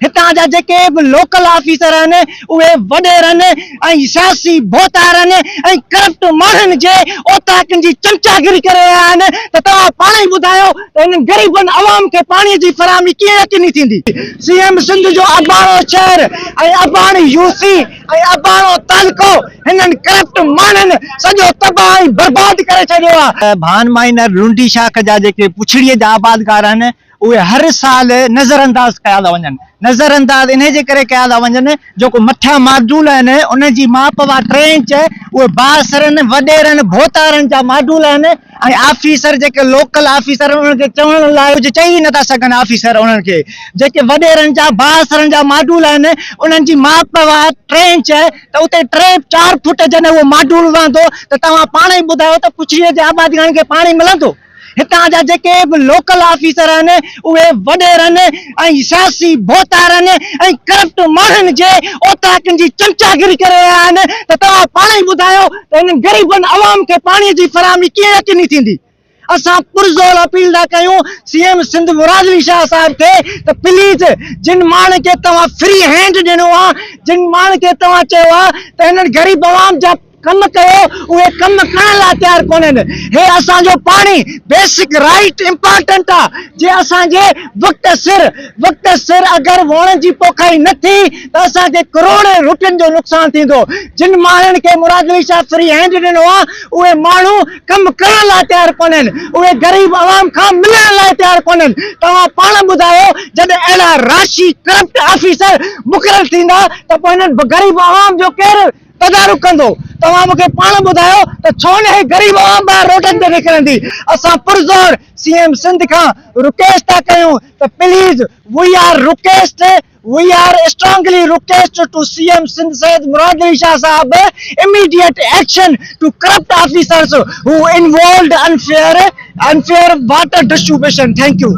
هتان جا جيڪي به لوڪل آفيسر آهن اهي وڏيرن ۽ سياسي ڀوتارن ۽ ڪرپٽ ماڻهن جي اوطاقن جي چمچاگيري ڪري رهيا آهن ته توهان پاڻ ئي ٻڌايو ته هنن غريبن عوام کي پاڻي جي فراهمي ڪيئن يقيني ٿيندي؟ سي ايم سنڌ جو اباڻو شهر ۽ اباڻي يو سي ۽ اباڻو تعلقو هنن ڪرپٽ ماڻهن سڄو تباهه ۽ برباد ڪري ڇڏيو آهي. ڀان مائنر لنڊي شاخ جا جيڪي پڇڙيء جا آبادگار آهن اهي هر سال نظر انداز ڪيا ٿا وڃن. نظر انداز انهي جي ڪري ڪيا ٿا وڃن جو ڪو مٿيان ماڊول آهن انهن جي ماپ اها ٽي انچ اهي بااثرن وڏيرن ڀوتارن جا ماڊول آهن ۽ آفيسر جيڪي لوڪل آفيسر آهن انهن کي چوڻ لاء ڪجهه چئي ئي نٿا سگهن آفيسر انهن کي جيڪي وڏيرن جا بااثرن جا ماڊول آهن انهن جي ماپ اها ٽي انچ ته اتي ٽي چار فوٽ جڏهن اهو ماڊول وهندو ته توهان پاڻ ئي ٻڌايو ته پڇڙيء جي آبادگارن کي پاڻي ملندو؟ هتان جا جيڪي به لوڪل آفيسر آهن اهي وڏيرن ۽ سياسي ڀوتارن ۽ ڪرپٽ ماڻهن جي اوطاقن جي چمچاگيري ڪري رهيا آهن ته توهان پاڻ ئي ٻڌايو ته هنن غريبن عوام کي پاڻي جي فراهمي ڪيئن يقيني ٿيندي؟ اسان پرزور اپيل ٿا ڪيون سي ايم سنڌ مراد علي شاهه صاحب کي ته پليز جن ماڻهن کي توهان فري هينڊ ڏنو آهي جن ماڻهن کي توهان چيو آهي ته هنن غريب عوام جا ڪم ڪيو اهي ڪم ڪرڻ لاء تيار ڪونهن هي اسان جو پاڻي بيسڪ رائيٽ امپارٽنٽ آ جي اسان جي وقت سر وقت سر اگر ووڻن جي پوکائي نه ٿي ته اسان کي ڪروڙين روپين جو نقصان ٿيندو جن ماڻهن کي مراد علي شاهه فري هينڊ ڏنو آ اهي ماڻهو ڪم ڪرڻ لاء تيار ڪونهن اهي غريب عوام کان ملڻ لاء تيار ڪونهن توهان پاڻ ٻڌايو جڏهن اهڙا راشي ڪرپٽ آفيسر مقرر ٿيندا ته پوء هنن غريب عوام جو ڪير تدارڪ ڪندو توهان مون کي پاڻ ٻڌايو ته ڇو نه هي غريب عوام ٻاهر روڊن تي نڪرندي اسان پرزور سي ايم سنڌ کان رڪويسٽ ٿا ڪيون ته please we are request we are strongly request to C M Sindh Syed Murad Ali Shah Sahib immediate action to corrupt officers who involved unfair unfair water distribution thank you.